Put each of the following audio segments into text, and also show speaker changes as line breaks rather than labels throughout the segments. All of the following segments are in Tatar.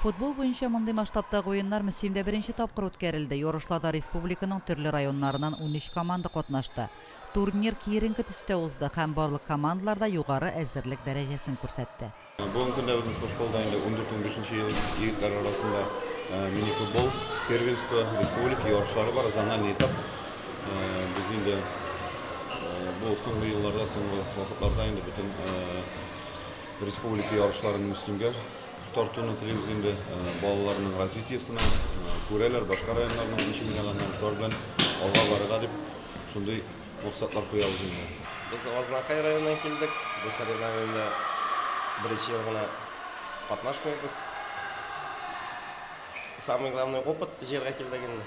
Футбол буенча мондый масштабтагы уеннар Мөслимдә беренче тапкыр үткәрелде. Ярышларда республиканың төрле районнарыннан 13 команда катнашты. Турнир киеренке төстә узды һәм барлык командалар да югары әзерлек дәрәҗәсен күрсәтте.
Бүгенге көндә безнең спортшколада инде ундүрт-унбишенче ел егетләр арасында мини-футбол первенство республика ярышлары бара, зональный этап. Без инде бу соңгы елларда, соңгы вакытларда инде бөтен республика ярышларын Мөслимгә тартуны телибез инде. Балаларның развитиесына күрәләр, башка районнарның ничек уйнаганнарын, шулар белән алга барырга дип шундый максатлар куябыз инде.
Без Азнакай районыннан килдек. Бу соревнованиедә беренче ел гына катнашмыйбыз. Самый главный опыт җыярга килдек инде.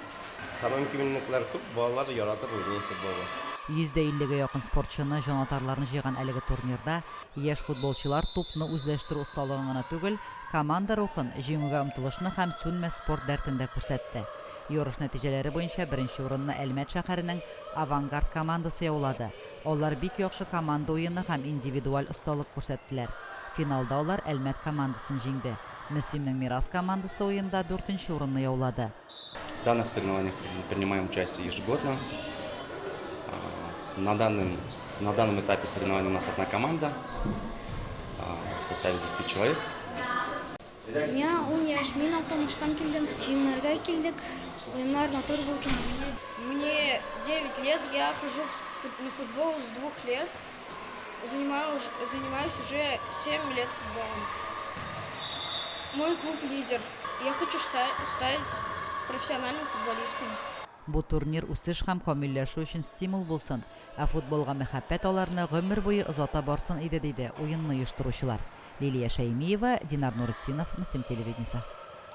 Һәм мөмкинлекләр күп, балалар яратып уйный футболны.
150 гә якын спортчыны, җанатарларны җыйган әлеге турнирда яшь футболчылар тупны үзләштерү осталыгын гына түгел, команда рухын, җиңүгә омтылышны һәм сүнмәс спорт дәртен дә күрсәтте. Ярыш нәтиҗәләре буенча беренче урынны Әлмәт шәһәренең Авангард командасы яулады. Алар бик яхшы команда уены һәм индивидуаль осталык күрсәттеләр. Финалда алар Әлмәт командасын җиңде. Мөслимнең Мирас командасы уенда дүртенче урынны яулады.
В данных соревнованиях принимаем участие ежегодно. На данном, на данном этапе соревнований у нас одна команда в составе 10 человек.
Миңа ун яшь, мин Актаныштан килдем. Җиңәргә килдек. Уеннар матур булсын.
Мне 9 лет, я хожу на футбол с 2 лет. Занимаюсь, занимаюсь уже 7 лет футболом. Мой клуб лидер. Я хочу стать профессиональным футболистом.
Бу турнир үсеш һәм камилләшү өчен стимул булсын, ә футболга мәхәббәт аларны гомер буе озата барсын иде, диде уенны оештыручылар. Лилия Шәймиева, Динар Нуретдинов, Мөслим телевидениесе.